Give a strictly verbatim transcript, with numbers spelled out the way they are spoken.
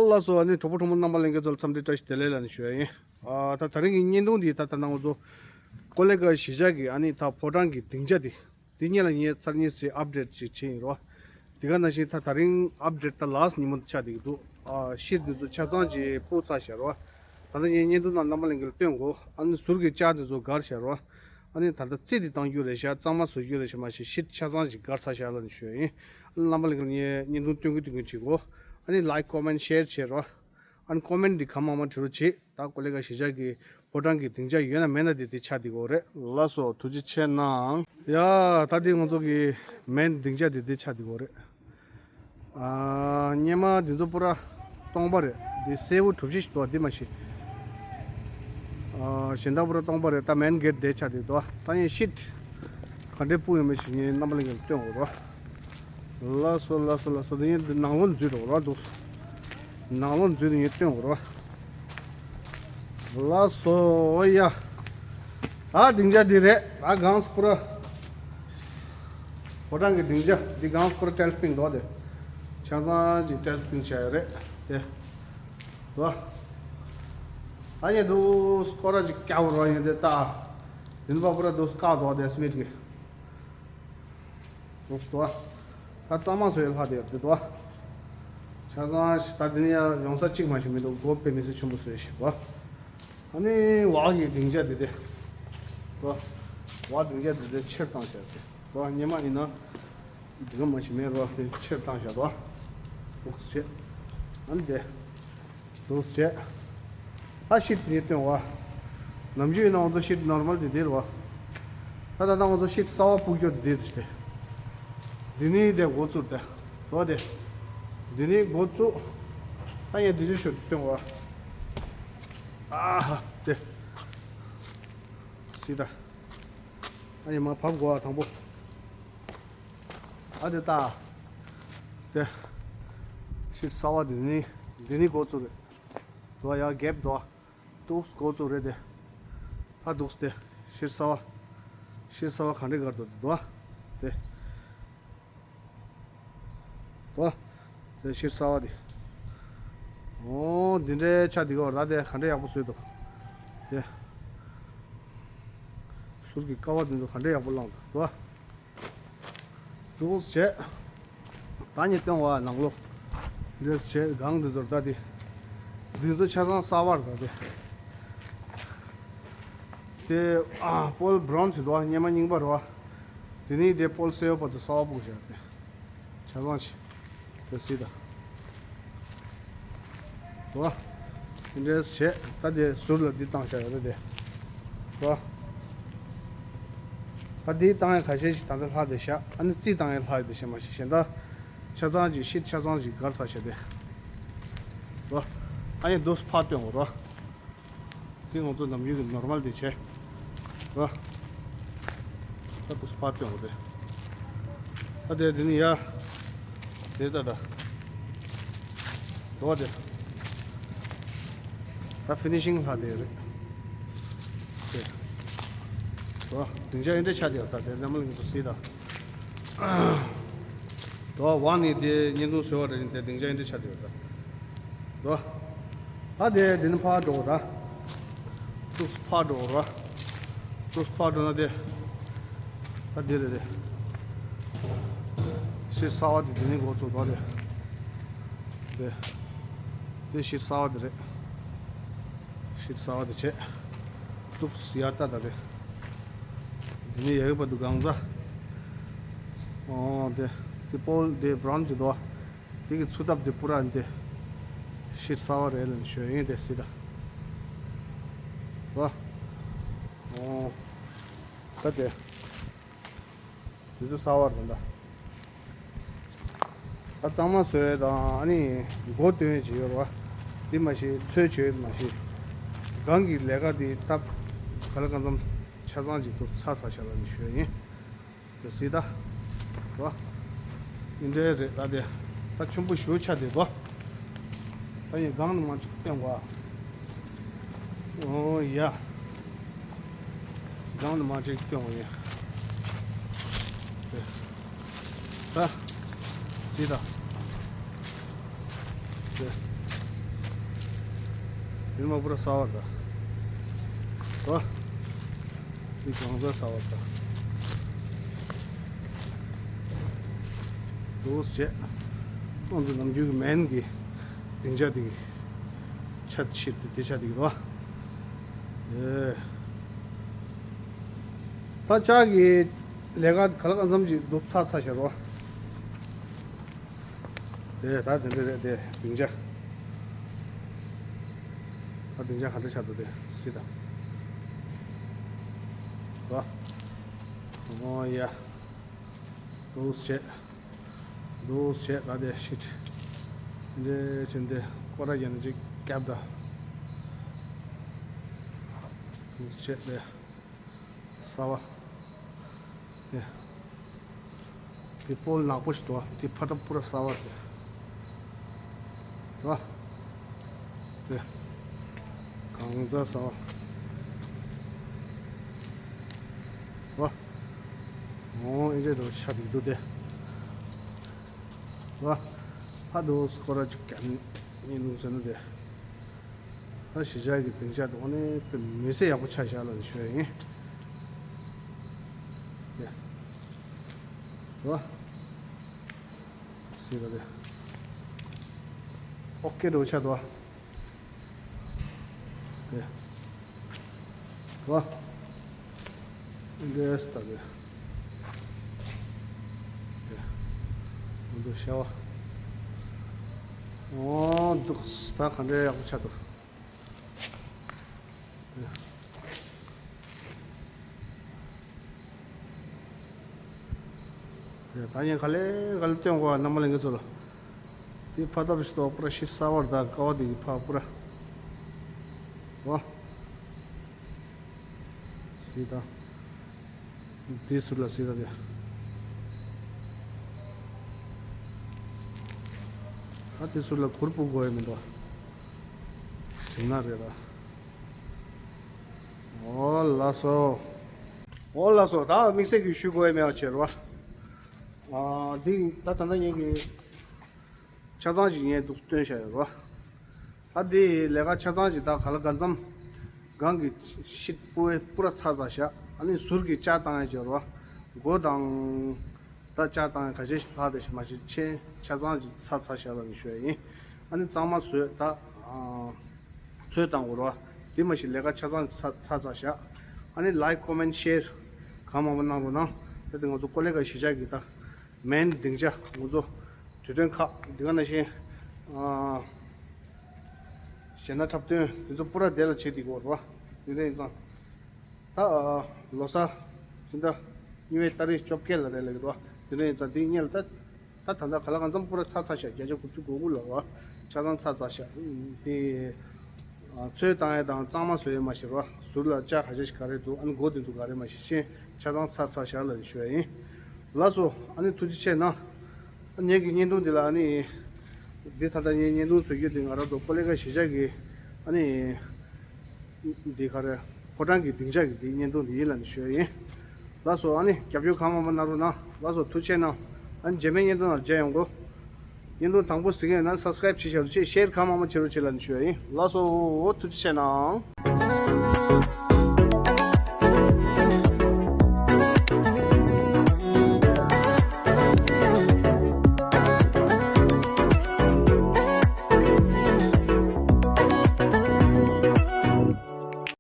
ལགས་སོ། ཨ་ནི་གྲོགས་པོ་གྲོགས་མོ་རྣམ་པ་ལྷན་རྒྱས་ཚོ་ལ་འཚམས་འདྲི་བཀྲ་ཤིས་བདེ་ལེགས་ལབ་ནས་ཞུ་ཡ་ཡིན། ཨ་ད་ད་རིང་གི་བརྙན་ཐུང་འདི་ད་ད་ནང་ང་ཚོ་ཀོ་ལེ་གྷལ་གཞིས་ཆགས་ཀྱི་ཨ་ནི་ད་ཕོ་བྲང་གི་སྡིངས་ཆ་དེ། འདི་སྔོན་ལ་ངས་ཚར་གཉིས་ཙམ་ཨབ་ཌེཊ་ཅིག་བྱས་ཡིན་རོ། དེ་ག་ནང་བཞིན་ད་ད་རིང་ཨབ་ཌེཊ་ད་ལཱ་སི་ཊི་ཉིན་མོ་ཆགས་བསྡད་ཀྱི་འདུག་ཨ་ཤིཊ་འདི་ཚོ་ཆ་ཚང་ཅིག་སྤུབས་ཚར་བཞག་རོ། ད་ལྟ་ངས་བརྙན་ཐུང་ནང་རྣམ་པ་ལྷན་རྒྱས་ལ་སྟོན་གོ། ཨ་ནི་ཟུར་གྱི་ལྕགས་འདི་ཚོ་བསྒར་བཞག་རོ། ཨ་ནི་ད་ལྟ་རྩི་འདི་བཏང་རྒྱུ་རེད་ཤག་གཙང་མ་བཟོ་རྒྱུ་རེད་ཤག་མ་གཞི་ཤིཊ་ཆ་ཚང་ཅིག་བསྒར་ཚར་བཞག་ལབ་ནས་ཞུ་ཡ་ཡིན། ཨ་ནི་རྣམ་པ་ལྷན་རྒྱས་ལ་ངས་བརྙན་ཐུང་སྟོན་གི་སྟོན་གི་བྱེད་གོ། ཨ་ནི་ལའིཀ་ཀོ་མེན་ཊི་ཤེར་བྱེད་རོ། ཨ་ནི་ཀོ་མེན་ཊི་འདི་གང་མང་མང་བྲིས་རོགས་བྱེད། ད་ཀོ་ལེ་གྷལ་གཞིས་ཆགས་ཀྱི་ཕོ་བྲང་གི་སྡིངས་ཆ་ཡོད་ན་མེད་ན་དེ་དེ་ཆགས་བསྡད་ཀྱི་ཡོད་རེད། ལགས་སོ། ཐུགས་རྗེ་ཆེ་གནང་། ཡ། ད་དེ་ང་ཚོ་གི་མེན་སྡིངས་ཆ་དེ་དེ་ཆགས་བསྡད་ཀྱི་ཡོད་རེད། ཨ་སྔོན་མ་དེ་ཚོ་པུ་ར་སྟོང་པ་རེད། དེ་སེར་པོ་གྲུ་བཞི་ཞིག་འདུག་དེ་མ་གཞི། ཨ་གཞན་དག་པུ་ར་སྟོང་པ་རེད། ད་མེན་གེ་ཊི་དེ་ཆགས་བསྡད་འདུག་ད་ངས་ཤིཊ་ག་འདྲས་སྤུབས་ཡོད་མེད་ཞིག་ངས་རྣམ་པ་ལྷན་རྒྱས་ལ་སྟོན་དགོས་རོ། ལགས་སོ་ལགས་སོ་ལགས་སོ། དེ་ཡིན་དུས་ནང་ལོགས་འཛུལ་འགྲོ་རོགས་འདུག་ནང་ལོགས་འཛུལ་ནས་ཡིན་སྟོན་དགོས་རོགས། ལགས་སོ་ཡ། ད་སྡིངས་ཆ་འདི་རེད། ད་སྒང་སུ་པུ་ར་ཕོ་བྲང་གི་སྡིངས་ཆ་འདི་སྒང་སུ་པུ་ར་ཊའིལ་སི་བཏིང་འདུག་དེ་ཆ་ཚང་གི་ཊའིལ་སི་བཏིང་བྱས་ཡོད་རེད་དེ། འདུག་ད་ངས་འདུག་སྐོར་ར་ཅིག་རྒྱག་རོགས་ཡིན་དེ། ད་དེ་ནས་ཕར་པུ་ར་འདུག་བཀག་འདུག་དེ་སི་མེན་ཊི་གི། འདུག་སེ་འདུག་ད་གཙང་མ་བཟོ་ཡའི་ལྷ་དེ་ཡོད་དེ་འདུག་ཆ་ཚང་ཞིག་ད་དེ་ནས་ཡང་ཡོང་ས་གཅིག་མ་ཞིག་མི་འདུག་སྒོ་དཔེ་མི་སྲིད་ཆེན་པོ་བཟོས་ཤིག་འདུག་ཨ་ནི་འོག་གི་སྡིངས་ཆ་དེ་དེ་འདུག་འོག་སྡིངས་ཆ་དེ་དེ་ཕྱིར་བཏང་བྱས་ཏེ་འདུག་སྔོན་མ་ཡིན་ན་འདི་ག་མ་ཞིག་མེད་རོགས། དེ་ཕྱིར་བཏང་བྱས་འདུག་འདུག་སེ་བྱས། ཨ་ནི་དེ། འདུག་སེ་བྱས། ད་ཤིཊ་འདི་སྟོན་བ། ནམ་རྒྱུན་ཡིན་ན་ང་ཚོ་ཤིཊ་ནོར་མལ་དེ་འདིར་བ། ད་ད་ལྟ་ང་ཚོ་ཤིཊ་གསར་བ་སྤུབ་རྒྱུ་དེ་འདིར་སྟེ། འདི་ནི་དེ་འགོ་བཙུགས་ཏེ། འདུག་སྟེ། འདི་ནི་འགོ་བཙུགས། ད་ངས་འདི་ཅི་ཞུ་སྟོན་བ། ཨ་ཧ་དེ། སི་ད། ཨ་ཡེ་མ་བབས་དགོས་ཨ་དང་པོ། ཨ་དེ་ལྟ། དེ། ཤིཊ་གསར་བ་འདི་ནི། འདི་ནི་འགོ་བཙུགས་རེད། འདུག་ཡ་གེབ་འདུག་འདུག་སེ་འགོ་བཙུགས་རེད་དེ། ཕར་འདུག་སེ་དེ། ཤིཊ་གསར་བ། ཤིཊ་གསར་བ་ག་འདྲས་བསྒར་འདུག་འདུག་ཨ། དེ། འདུག་ཨ། དེ་ཤིཊ་གསར་བ་དེ། འོ་འདི་འདྲའི་ཆ་འདི་ག་བར་ད་དེ་ག་འདྲས་ཡག་པོ་བཟོས་འདུག་དེ། ཟུར་གྱི་ཀ་བ་འདི་ཚོ་ག་འདྲས་ཡག་པོ་བླངས་འདུག་འདུག་ཨ། འདུག་སེ་བྱས། ད་ནི་སྟོན་བ་ནང་ལོགས། འདུག་སེ་བྱས་སྒང་འདི་ཚོར་ད་དེ། འདི་ཚོ་ཆ་ཚང་གསར་བ་རེད་ད་དེ། དེ་ཨ་པོལ་བྷ་རའུན་ཞིག་འདུག་ཨ། སྔོན་མ་རྙིང་པ་རེད་བ། དེ་ནས་དེ་པོལ་སེར་པོ་དེ་གསར་བ་སྤུབས་བཞག་དེ། ཆ་ཚང་ཞིག་དེ་སྲིད་ད། འདུག་ཨ། དེ་འདྲས་བྱས་ད་དེ་ཟུར་ལ་འདི་བཏང་བཞག་ཡོད་རེད་དེ། འདུག་ཨ། ད་འདི་བཏང་ཡ་ཁ་ཤས་ཤིག་ད་ལྟ་ལྷག་བསྡད་ཤག་ཨ་ནི་རྩི་བཏང་ཡ་ལྷག་བསྡད་ཤག་མ་གཞི་གཞན་དག་ཆ་ཚང་ཅིག་ཤིཊ་ཆ་ཚང་ཅིག་བསྒར་ཚར་བཞག་དེ། འདུག་ཨ། ཨ་ཡ་འདུག་སེ་ཕར་སྟོན་དགོས་རེད་བ། དེ་ང་ཚོ་ནམ་རྒྱུན་གྱི་ནོར་མལ་དེ་བྱས། ར། ད་དུ་སྤར་སྟོན་དགོས་རེད། ད་དེ་དེ་ནི་ཡ། དེ་ད་ད། འདུག་དེ། ད་ཕི་ནི་ཤིང་ལྷག་དེ་རེད། དེ། འདུག་སྡིངས་ཆ་ཨེ་འདྲ་ཆགས་དེ་ད་དེ་རྣམ་པ་ལ་ང་ཚོ་གཟིགས་ད། དོ་ཝང་ནི་དེ་བརྙན་ཐུང་བཟོས་པ་འདྲ་བཞིན་དེ་སྡིངས་ཆ་ཨེ་འདྲ་ཆགས་བསྡད་ཡོད་ད། དོ། ད་དེ་དེ་ནི་ཕར་འགྲོ་ད། ཏུག་ཕར་འགྲོ་ར། ཏུག་ཕར་འགྲོ་ན་དེ། ད་དེ་རེད་དེ། ཤིཊ་གསར་བ་དེ་དེ་ནི་འགོ་བཙུགས་ད་དེ། དེ། དེ་ཤིཊ་གསར་བ་དེ་རེད། ཤིཊ་གསར་བ་དེ་བྱས། ཏུག་ཡར་ལྟ་ད་དེ། དེ་ནས་ཡར་བར་དུ་གང་ཚ། ཨོ་དེ། དེ་པོལ་དེ་བྷ་རའུན་གྱི་འདུག་དེ་གི་ཚུར་ཐབ་དེ་པུ་ར་འདི། ཤིཊ་གསར་བ་རེད་ལབ་ནས་ཞུ་ཡིན་དེ་སྲིད་ད། ལོ། ཨོ། ད་དེ། དེ་ཚོ་གསར་བ་རེད་ད། ད་གཙང་མ་བཟོས་དང་ཨ་ནི་སྒོ་སྟོན་ཡས་ཅིག་ཡོད་རེད་བ། འདི་མ་གཞི་ཚོས་བྱོས་མ་གཞི། སྒང་གི་ལས་ཀ་འདི་སྟབས་ག་ལ་གང་འཚམ་ཆ་ཚང་ཅིག་ཏུ་ཚར་ཚར་བཞག་ལབ་ནས་ཞུ་ཡ་ཡིན། དེ་སྲིད་ད། རོ། འདི་འདྲའི་རེད་ད་དེ། ད་ཆུན་པོ་ཞུ་ཆ་དེ་རོ། ད་ཡིན་སྒང་ནས་མར་ཅིག་སྟོན་དགོས། ཨོ་ཡ། སྒང་ནས་མར་ཅིག་སྟོན་དགོས་ཡ། དེ། ད། སྲིད་ད། དེ། ཉི་མ་པུ་ར་གསར་པ་རེད། ཨོ། འདི་གང་ཚ་གསར་པ་རེད། འདུག་བྱས། ཁོང་ཚོ་ནམ་རྒྱུན་གྱི་མེན་གྱི་སྡིངས་ཆ་དེ་གི་ཆ་ཤིག་དེ་དེ་ཆ་དེ་གི་རེད། ཨེ། ད་ལྕགས་ཀྱི་ལས་ཀ་ག་ལ་གང་འཚམ་ཅིག་འདུག་ཚར་ཚར་བཞག་རོ། དེ་ད་དེ་འདྲ་རེད་དེ་སྡིངས་ཆ། ད་སྡིངས་ཆ་ག་འདྲ་ཆགས་འདུག་དེ་སྲིད་དང་། ད། ཨོ་ཡ། འདུག་བྱས། འདུག་བྱས་ད་དེ་ཤིད། འདི་བྱས་འདི་སྐོར་ར་ཡན་ཅིག་བརྒྱབ་ད། འདུག་བྱས་དེ། གསར་པ། དེ། དེ་པོལ་ནག་པོ་ཞིག་འདུག་དེ་ཕ་ཐབ་པུ་ར་གསར་པ་དེ། འདུག་དེ། གང་ཟག་གསར་པ། འདུག་འོ་ཨེ་འདྲས་འདུག་ཆ་དེ་འདུག་དེ། འདུག་ཕ་དུ་སྐོར་ར་ཅིག་ག་ནི་ནུག་ཟེར་ན་དེ། ད་གཞིས་ཆགས་ཀྱི་སྡིངས་ཆ་དེ་དངོས་གནས་དཔེ་མི་སྲིད་ཡག་པོ་ཆགས་བཞག་ལ་ཞུ་ཡ་ཡིན། ཡ། འདུག་སྲིད་པ་དེ། ཨོ་ཀེ་འདྲ་པོ་ཆགས་འདུག་དེ། འདུག་ཨེ་འདྲས་ད་དེ། དེ། ང་ཚོ་ཤ་བ། འོ་འདུག་ད་ག་འདྲས་ཡག་པོ་ཆགས་འདུག་ད་ངས་ག་ལེ་ག་ལེ་སྟོན་གོ་རྣམ་པ་ལྷན་རྒྱས་ཚོ་ལ། དེ་ཕ་ཐབ་ཞིག་ཏོག་པུ་ར་ཤིད་གསར་པ་རེད་ད་ཀ་བ་དེ་གི་ཕ་པུ་ར། འོ། སྲིད་ད། དེ་ཟུར་ལ་སྲིད་ད་དེ། ད་དེ་ཟུར་ལ་གུར་སྤུ་དགོས་ཡ་མི་འདུག་གྲིབ་ནག་རེད་ད། འོ་ལགས་སོ། འོ་ལགས་སོ། ད་དམིགས་བསལ་གྱི་ཞུ་དགོས་ཡ་མེད་པ་བྱས་རོ། ཨ། འདི་ད་ད་ལྟ་ངེད་ཀྱི་ཆ་ཚང་ཞིག་ངས་འདུག་སྟོན་བཞག་ཡོད་རོ། ད་འདི་ལས་ཀ་ཆ་ཚང་ཞིག་ད་ག་ལ་ག་འཚམ། སྒང་གི་ཤིད་པུ་བའི་པུ་ར་ཚར་ཚར་བཞག་ཨ་ནི་ཟུར་གྱི་ལྕགས་བཏང་ཡ་བྱས་རོ། སྒོ་དང་། ད་ལྕགས་བཏང་ཡ་ག་ཤེད་ལྷག་དེ་ཞིག་མ་ཤེས་ཆེ་ཆ་ཚང་ཞིག་ཚར་ཚར་བཞག་ལ་ཞུ་ཡ་ཡིན། ཨ་ནི་གཙང་མ་བཟོས་ད། ཚོད་བཏང་དགོས་རོ། དེ་མ་ཤེས་ལས་ཀ་ཆ་ཚང་ཚར་ཚར་ཚར་བཞག་ཨ་ནི་ལའིཀ་ཀོ་མེན་ཤེར་གང་མང་པོ་གནང་རོགས་གནང་། ད་དེ་ང་ཚོ་ཀོ་ལེ་ག་གཞིས་ཆགས་ཀྱི་ད། མེན་སྡིངས་ཆ་ང་ཚོ་དུས་དྲན་ཁག་འདི་ག་ནང་བཞིན། ཨ། གཞས་སྣ་འཁྲབ་སྟོན་འདི་ཚོ་པུ་ར་དེ་ལ་བྱེད་དེ་གོ་རོ། དེ་འདྲ་ཡིན་ཙང་། ད། ཨ། ལོ་གསར། སྤྱི་ཟླ་གཉིས་པའི་ཏ་རིག་བཅོ་བརྒྱད་ལ་རེད་ལབ་ཀྱི་འདུག་དེ་འདྲ་ཡིན་ཙང་འདི་སྔོན་ལ་ད། ད་ད་ལྟ་ག་ལ་གང་འཚམ་པུ་ར་ཚར་ཚར་བཞག་བརྒྱ་ཆ་དགུ་བཅུ་གོ་དགུ་ལ་རོ། ཆ་ཚང་ཚར་ཚར་བཞག་དེ། ཚོད་བཏང་ཡས་དང་གཙང་མ་བཟོ་ཡས་མ་ཤེས་རོ། ཟུར་ལ་ལྕགས་ག་ཤ་ཞིག་ག་རེ་འདུག་ཨ་ནི་སྒོ་དེ་ཚོ་ག་རེ་མ་ཤེས་ཤེས་ཆ་ཚང་ཚར་ཚར་བཞག་ལ་ཞུ་ཡ་ཡིན། ལགས་སོ། ཨ་ནི་ཐུགས་རྗེ་ཆེ་གནང་། ཨ་ངེད་ཀྱི་བརྙན་ཐུང་འདི་ལ་ཨ་ནི། འདི་ད་ལྟ་ངའི་བརྙན་ཐུང་བཟོ་རྒྱུ་དེ་ང་རང་ཚོ་ཀོ་ལེ་ག་གཞིས་ཆགས་ཀྱི་ཨ་ནི། འདི་ག་རེ། ཕོ་བྲང་གི་སྡིངས་ཆ་གི་འདི་བརྙན་ཐུང་འདི་ཡིན་ལབ་ནས་ཞུ་ཡ་ཡིན། ལགས་སོ། ཨ་ནི་རྒྱབ་སྐྱོར་གང་མང་མང་གནང་རོགས་གནང་། ལགས་སོ། ཐུགས་རྗེ་ཆེ་གནང་། ཨ་ནི་རྗེས་མའི་བརྙན་ཐུང་ནང་མཇལ་ཡོང་གོ། བརྙན་ཐུང་དང་པོ་གཟིགས་མཁན་ཡིན་ན་སབ་སི་ཀ་རེབ་བྱེད་ཤག་རོགས་བྱེད། ཤེར་གང་མང་མང་བྱེད་རོགས་བྱེད་ལབ་ནས་ཞུ་ཡ་ཡིན། ལགས་སོ། ཐུགས་རྗེ་ཆེ་གནང་།